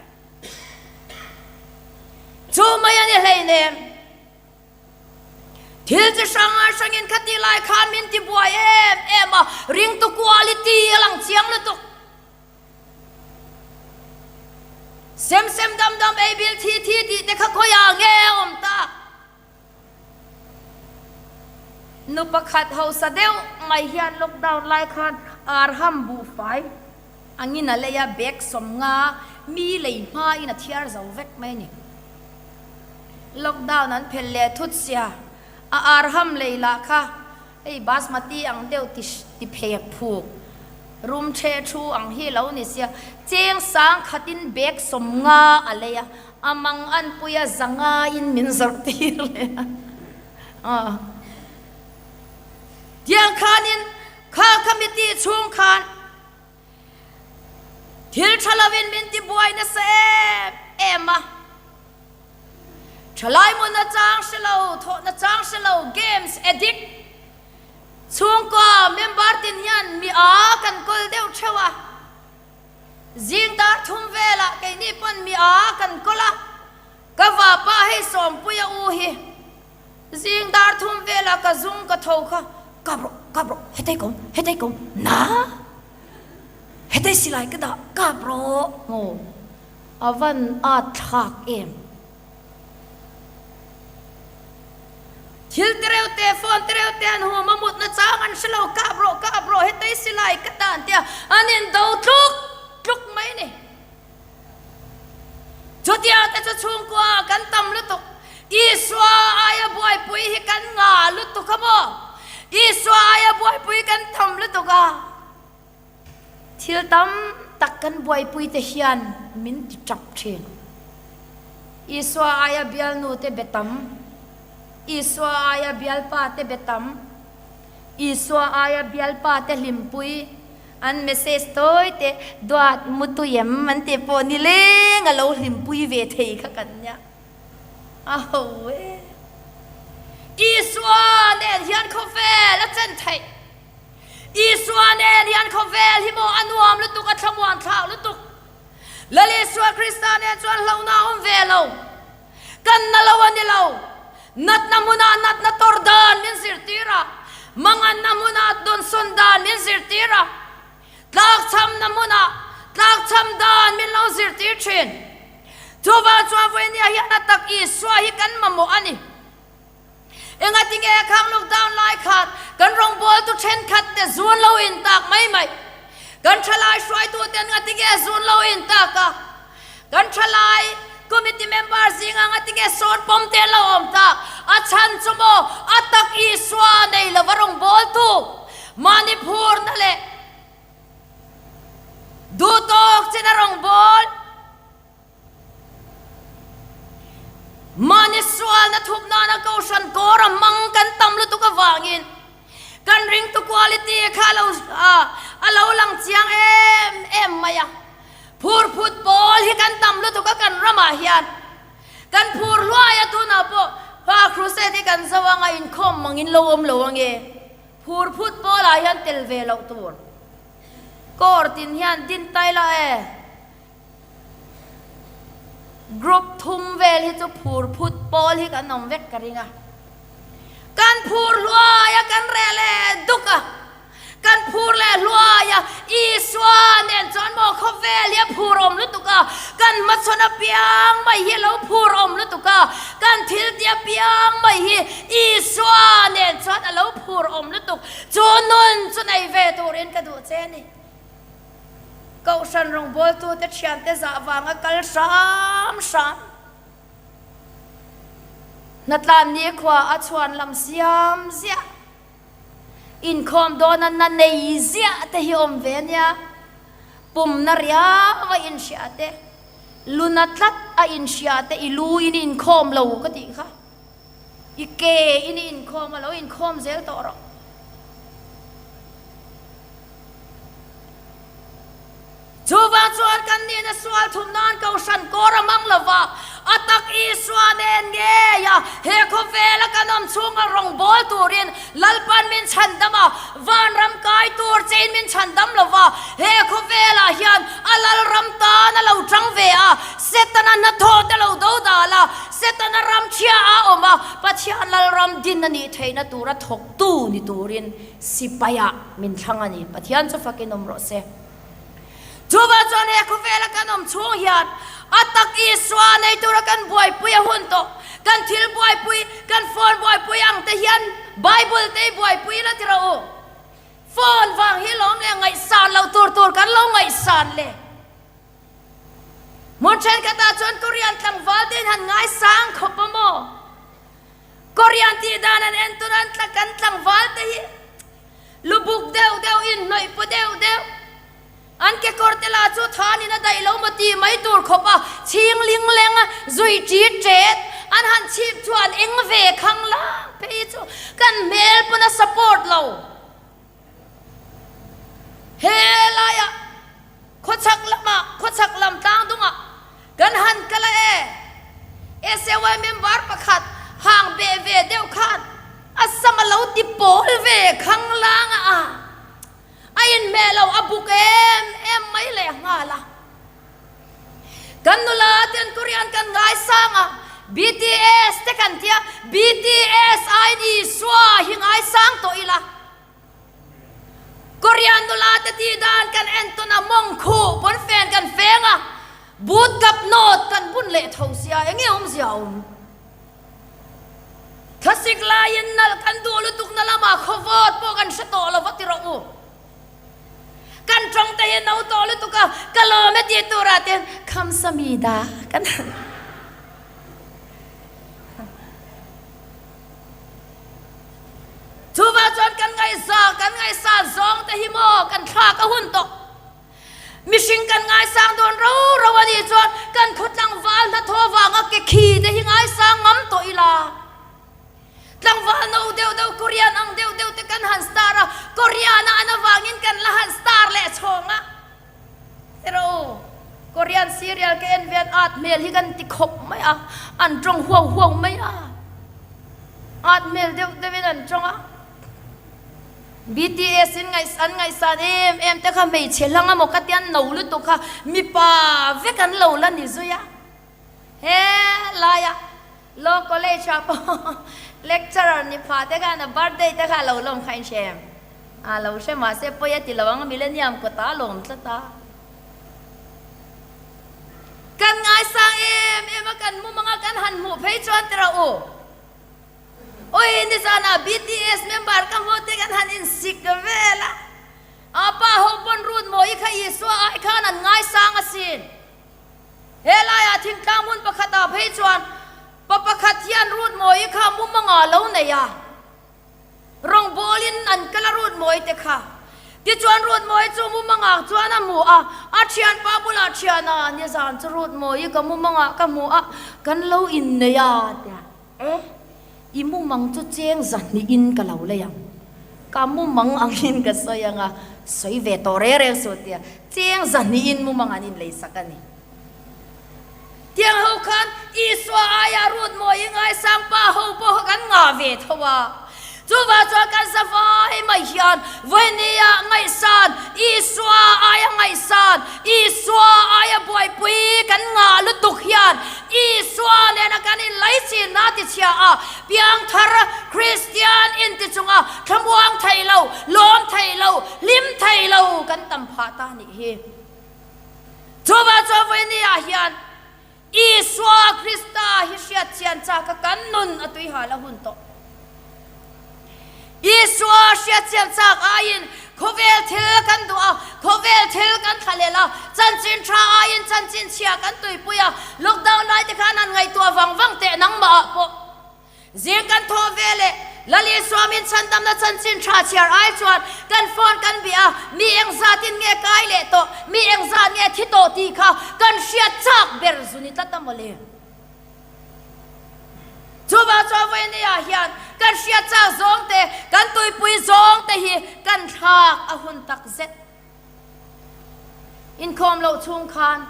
Chu mai a ni hleinem. Thil chi hrang hrangin khati lai khan min ti buai em em a, ringtu quality a lang chiang lutuk. Sem sem dam dam ei bil thi thi tih te kha khawiah nge a awm tak? Nu pakhat hausa deuh mai hian lockdown lai khan arham buhfai angin a lei a, bag 50 mi lei hmain a thiar zo vek mai a ni. Lockdown an phelh leh thut sia, a arham lei lah kha Hei basmati ang deuh ti ti phek phuk rum the thu ang hi lo ni sia, cheng sang khatin bag 50 a lei a, a mang an pui a 500 in min zawrh tir leh a. Tiang khanin kha committee chhung khan thil tha lovin min ti buai nasa em em a. Thalai hmun a chang hre lo, thawhna chang hre lo, games addict chhungkua member tin hian mi a kan kawl deuh theuh a. Zing dar thum velah keini pawn mi a kan kawl a, ka vapa hei Sawmpuia u hi zing dar thum velah ka zung ka tho kha, Kap rawh, kap rawh, hetei kawm, hetei kawm, na! Hetei silai ka dah, kap rawh, maw? A van at thlak em? Thil te reuh te, phone te reuh te an hum a, mutna chang an hre lo, kap rawh, kap rawh, hetei silai ka tan tia an indo tluk tluk mai ni. Chutiang te chu chhungkua ah kan tam lutuk. Isua aia buaipui hi kan ngah lutuk a maw? Isua aia buaipui kan tam lutuk a. Thil tam tak kan buaipui te hian min ti tap thin. Isua aia bialnu te be tam, Isua aia bialpa te be tam, Isua aia bialpa te hlimpui, an message tawi te duat mutui em an tih pawh nileng a lo hlimpui ve thei kha kan nia. A ho e. Isua nen hian khawvel a chen theih. Isua nen hian khawvel hi maw a nuam lutuk, a thlamuan thlak lutuk. Lal Isua Krista nen chuan hlauhna a awm ve lo. Kan na lo a ni lo. Natna hmunah natna tawr dan min zirtir a, manganna hmunah dawnsawn dan min zirtir a, tlakchhamna hmunah tlakchham dan min lo zirtir thin. Chuvang chuan vawinia hian a tak Isua hi kan mamawh a ni. Engatinge khang lockdown lai khan kan rawngbawltu thenkhat te zu. zun lo in tak mai mai? Kan thalai hruaituten ngatinge zun lo in tak a? Kan thalai committee member zinga ngatinge sawn pawm te an lo awm tak? A chhan chu maw a tak Isua nei lova rawngbawltu mahni phurna leh duhtawk chin a rawngbâwl. Mahni sualna thup nana Kohhran kawr a hmang kan tam lutuk avangin kan ringtu quality kha a lo a lo lang chiang em em mai a. Phur phut pawl hi kan tam lutuk a kan ramah hian kan phur hluai a tunah pawh Pa Crusade hi kan zo anga inkhawm mangin lo awm lo ange. Phur phut pawlah hian tel ve loh tur. Kawr tin hian din tai la e. Group thum vel hi chu phur phut pawl hi kan awm vek ka ring a. Kan phur hluai a, kan reh leh duk a. Kan phur leh hluai a, Isua nen chuan maw khawvel hi a phur awm lutuk a, kan hmachhawn apiang mai hi a lo phur awm lutuk a, kan thil ti apiang mai hi Isua nen chuan a lo phur awm lutuk. Chu nun chu nei ve turin ka duh che a ni. Kohhran rawngbawltute thiante zah vanga kal hram hram. Hnatlan nikhua a chhuan lam siam ziah. Inkhawm dawna na nei ziah te hi awm ve ania. Pumna riau a inhria te, luna tlat a inhria te i lu in i inkhawm lo ka tih kha. I ke in i inkhawm a lo inkhawm zel tawh rawh. Chuvang chuan kan nihna sual thum nan Kohhran kawr a hmang lo va, a tak Isua nen ngei a he khawvela kan awm chhunga rawngbâwl turin Lalpan min chhandam a, vanram kai tur chein min chhandam lo va, he khawvelah hian a Lalram tan a lo ṭang ve a, Setana hnathawh te lo do dal a, Setana ram chhia a awm a, Pathian Lalram din a nih theihna tura thawktu ni turin Sipaiah min thlang a ni. Pathian chu fakin awm rawh se. Chuvang chuan he khawvela kan awm chhung hian a tak Isua nei tura kan buaipui a hun tawh. Kan thil buaipui, kan phone buaipui ang te hian Bible te hi buaipui ila ti rawh u. Phone vang hi lawm leh ngaihsan loh tur tur kan lo ngaihsan le. Hmun thenkhatah chuan Korean tlangval te in han ngaisang khawp a maw? Korean tih dan an en tun an tla kan tlangval te hi lubuk deuh deuh in hnawih pu deuh deuh an kekawr te lah chu than in a daih lo maw tih mai tur khawp a chhing ling leng a zui ṭit ṭet an han chhip chu an eng ve khang lang phei chu kan hmel pawn a support lo. He laiah khawchhak lamah khawchhak lam tlang dungah kan han kal a e. SAY member pakhat hang beh ve deuh khan a sam a lo ti pawl ve khang lang a, a inhmeh lo a buk em em mai leh nghal a. Kan nula ten Korean kan ngaisang a, BTS te kan tia, BTS aiin Isua hi ngaisang tawh ila. Korean nula te tih dan kan en tawn a, mawng khuh pawn fen kan feng a, boot kap nawt kan bun leh tho sia, enge awmzia a awm? Thlasik laiin nalh kan duh lutuk na lamah khawvawt pawh kan hre tawh lo va ti rawh u. Kan tawng te hi no tawh lutuk a, ka lawm e tih turah te Khamsamida kan han. Chuvang chuan kan ngaihza, kan ngaihsan zawng te hi maw kan thlak a hun tawh. Mihring kan ngaisang dawn ro ro a nih chuan kan khaw tlangval hnathawh vanga ke khi te hi ngaisang ngam tawh ila. Tlangval no deuh deuh Korean ang deuh deuh te kan han star a, Korean a an avangin kan la han star leh chhawng a. Ero, Korean serial ka en vel at hmel hi kan ti khawp mai a, an tawng huau huau mai a. At hmel deuh deuhin an tawng a. BTS in ngaih an ngaihsan em em te kha hmeichhe hlang emaw ka tia no lutuk kha mipa vek an lo la ni zui a. He laia Law College ah pawh lecturer ni pha te khan a birthday te kha a lo lawm kha in hre em? A lo hre mahse pawi a ti lo ang millennium kawtah a lawm tlat a. Kan ngaisang em em a kan mum anga kan han hmuh phei chuan ti rawh u. Ui nizanah BTS member ka hmuh te kan han insik vel a. thingtlang hmun pakhatah phei chuan pa pakhat hian Rutmawii kha mumanga lo nei a. Rawngbawlin an kal a Rutmawii te kha. Tichuan Rutmawii chu mumangah chuan a hmu a, a thianpa bulah thiana nizan chu Rutmawii ka mumangah ka hmu a, kan lo innei a tia. E, i mumang chu cheng zahnihin ka lo lei ang. Ka mumang angin ka sawi ang a, sawi ve tawh reng reng suh tia cheng zahnihin mumang an inlei sak a ni. Tiang ho khan Isua aia rut mawi ngaisang pa ho pawh kha kan ngah ve tho a. Chuvang chuan kan za vai mai hian vawinia ngaihsan, Isua aia ngaihsan, Isua aia buaipui kan ngah lutuk hian Isua nena kan inlaichinna a tichhia a, piangthar Kristian inti chunga thlamuang thei lo, lawm thei lo, hlim thei lo kan tam phah ta nih hi. Chuvang chuan vawinia hian Isua Krista hi hriat chian chak a kan nun a tui hal a hun tawh. Isua hriat chian chak aiin khawvel thil kan duh a, khawvel thil kan thlahlel a, chanchin tha aiin chanchin chhia kan tuipui a, lockdown lai te khan han ngaihtuah vang vang teh nangmah ah pawh. Zing kan thawh ve leh Lal Isua min chhandamna chanchin tha chhiar ai chuan kan phone kan bih a, mi engzatin nge kai leh tawh, mi engzat nge thi tawh tih kha kan hriat chak ber zu ni tlat a mawle. Chuvang chuan vawinia hian kan hriat chak zawng te, kan tuipui zawng te hi kan thlak a hun tak zet. Inkhawm loh chhung khan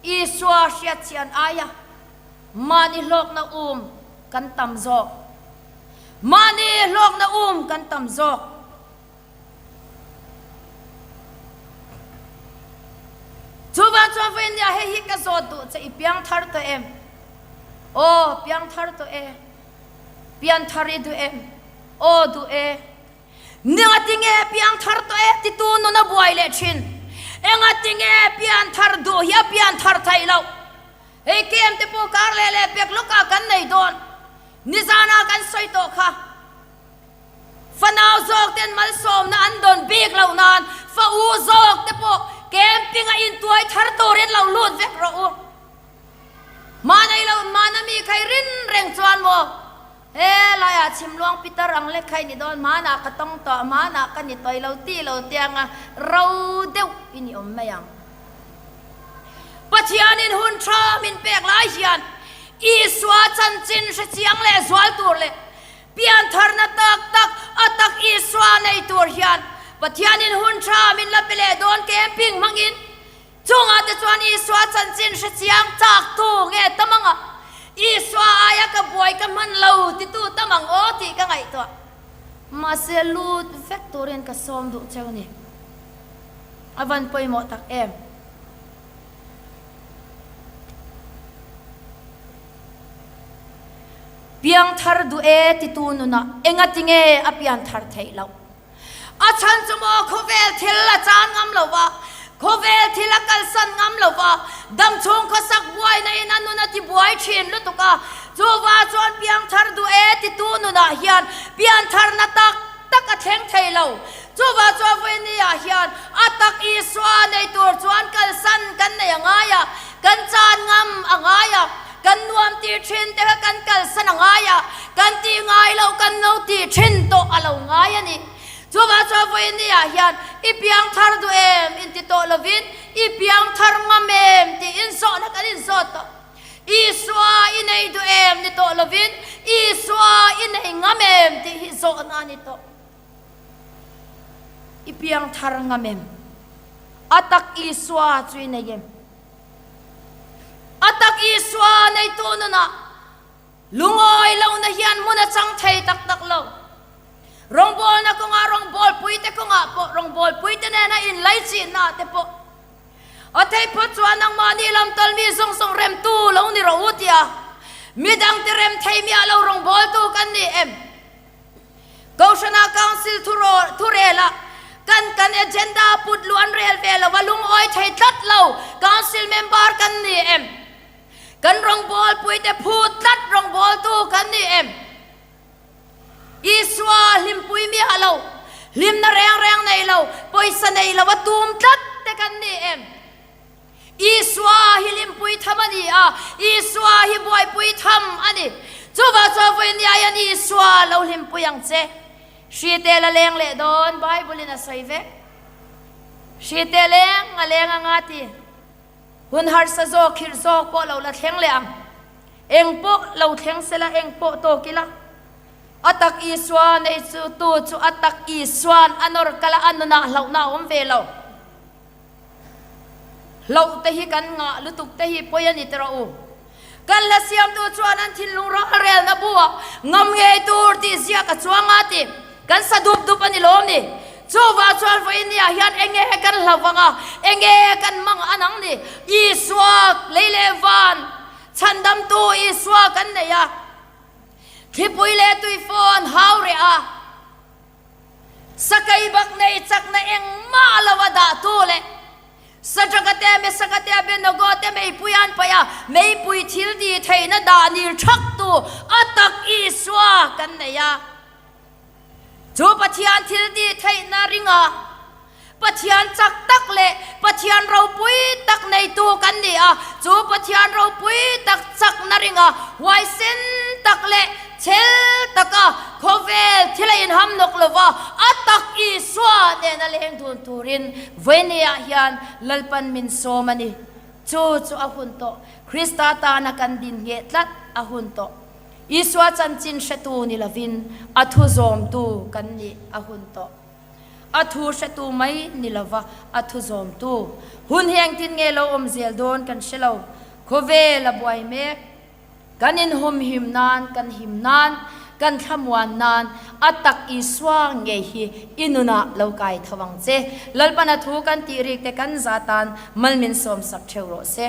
Isua hriatchian aia mahni hlawkna um kan tam zawk. Mahni hlawkna um kan tam zawk. Chuvang chuan vawiin nia hei hi ka zawt duh che i piang thar tawh em? Aw piang thar tawh e. Pian thar i duh em? Aw duh e. Engatinge piang thar tawh e titu nun a buai leh thin. Engatinge pian thar duh hi a pian thar theih loh. Hei kem te pawh kar leh leh pek lawkah kan nei dawn. Nizanah kan sawi tawh kha. Fanau zawk ten malsawmna an dawn bik loh nan fa u zawk te pawh camping a intuai thar turin lo lut vek rawh u. Hmanei lo hmana mi khai rin reng chuan maw he laiah chhimluang pitar ang lek kha i ni dawn hmanah ka tawng tawh hmanah ka ni tawi lo ti lo tianga ro deuh i ni awm mai ang. Pathianin hun tha min pek lai hian Isua chanchin hre chiang leh zual tur leh Piantharna tak tak a tak Isua nei tur hian Pathianin hun tha min la pe leh dawn camping hmangin chungah te chuan Isua chanchin hre chiang chak tu nge tam anga Isua aia ka buai ka hman lo titu tam ang aw tih ka ngaihtuah. Mahse lut vek turin ka sawm duh cheu ni. A van pawimawh tak em. Piangthar duh e titu nunah engatinge a pianthar theih loh? A chhan chu maw khawvel thil a chan ngam lo va, khawvel thil a kalsan ngam lo va, damchhung khawsak buaina in a nun a ti buai thin lutuk a. Chuva chuan piangthar duh e titu nunah hian piantharna tak tak a thleng thei lo. Chuva chuan vawiini ah hian a tak Isua nei tur chuan kalsan kan nei a ngai a, kan chan ngam a ngai a, kan nuam tih thin te kha kan kalsan a ngai a, kan tih ngai loh kan lo tih thin tawh a lo ngai a ni. Chuva chuan vawiini ah hian i piang thar duh em inti tawh lovin i piang thar ngam em tiin zawhna kan inzawt tawh. Isua i nei duh em ni tawh lovin Isua i nei ngam em tih hi zawhna a ni tawh. I piang thar ngam em? A tak Isua chu i nei em? A tak Isua neitu nunah lungawi lohna hian hmun a chang thei tak tak lo. Rawngbawlna kawngah rawngbawlpuite kawngah pawh rawngbawlpuite nena inlaichinna te pawh A theih phawt chuan nangmahni lam tal mi zawng zawng remtu lo ni rawh u tia midangte rem thei miah lo rawngbawltu kan ni em? Kohhrana Council thurela kan kan agenda put luh an rel ve lo a, lungawi thei tlat lo Council member kan ni em? Kan rawngbawlpuite phut tlat rawngbawltu kan ni em? Isua hlimpui miah lo, hlimna reng reng nei lo, pawisa nei lo a tum tlat te kan ni em? Isua hi hlimpui tham a ni a, Isua hi buaipui tham a ni. Chuvang chuan vawinia hian Isua lo hlimpui ang che. Hrite la leng leh dawn, Bible in a sawi vek. Hrite leng a leng anga ti. Hun harsa zawk, khirh zawk pawh lo la thleng leh ang. Eng pawh lo thleng sela, eng pawh tawk ila. A tak Isua nei chu tu chu a tak Isua'n a nawr kal a, a nunah hlauhna a awm ve lo. Hlauh te hi kan ngah lutuk te hi pawi a ni tawh u. Kan la siamtu chuan an thinlung ralrelna buah ngam ngei tur tih ziak a chuang a ti. Kan sa dup dup a ni lawm ni. Chuvah chuan vawinia hian enge kan hlauh vang a, enge kan mang a nang ni. Isua lei leh van chhandamtu Isua kan nei a. Thlipui leh tuifawn hau reh a. Sakei bak nei chakna engmah lo a dah tu leh Sadraka te, Mesaka te, Abednego te meipui an paih a, meipui thil ti theihna dah nil thak tu a tak Isua kan nei a. Chu Pathian thil ti theihna ringa Pathian chak tak leh Pathian ropui tak neitu kan ni a, chu Pathian ropui tak chakna ringa huaisen tak leh chhel taka khawvel thil a inham nawk lova a tak Isua nena leng dun turin vawinia hian Lalpan min sawm a ni. Chu chu a hun tawh. Krista tana kan din ngheh tlat a hun tawh. Isua chanchin hretu ni lovin a thu zawmtu kan nih a hun tawh. A thu hretu mai ni lova a thu zawmtu hun hi engtin nge lo awm zel dawn kan hre lo. Khawvel a buai mek. Kan inhumhim nan, kan him nan, kan thlamuan nan a tak Isua ngei hi i nunah lo kai tho ang che. Lalpan a thu kan tih rik te kan za tan mal min sawmsak theuh rawh se.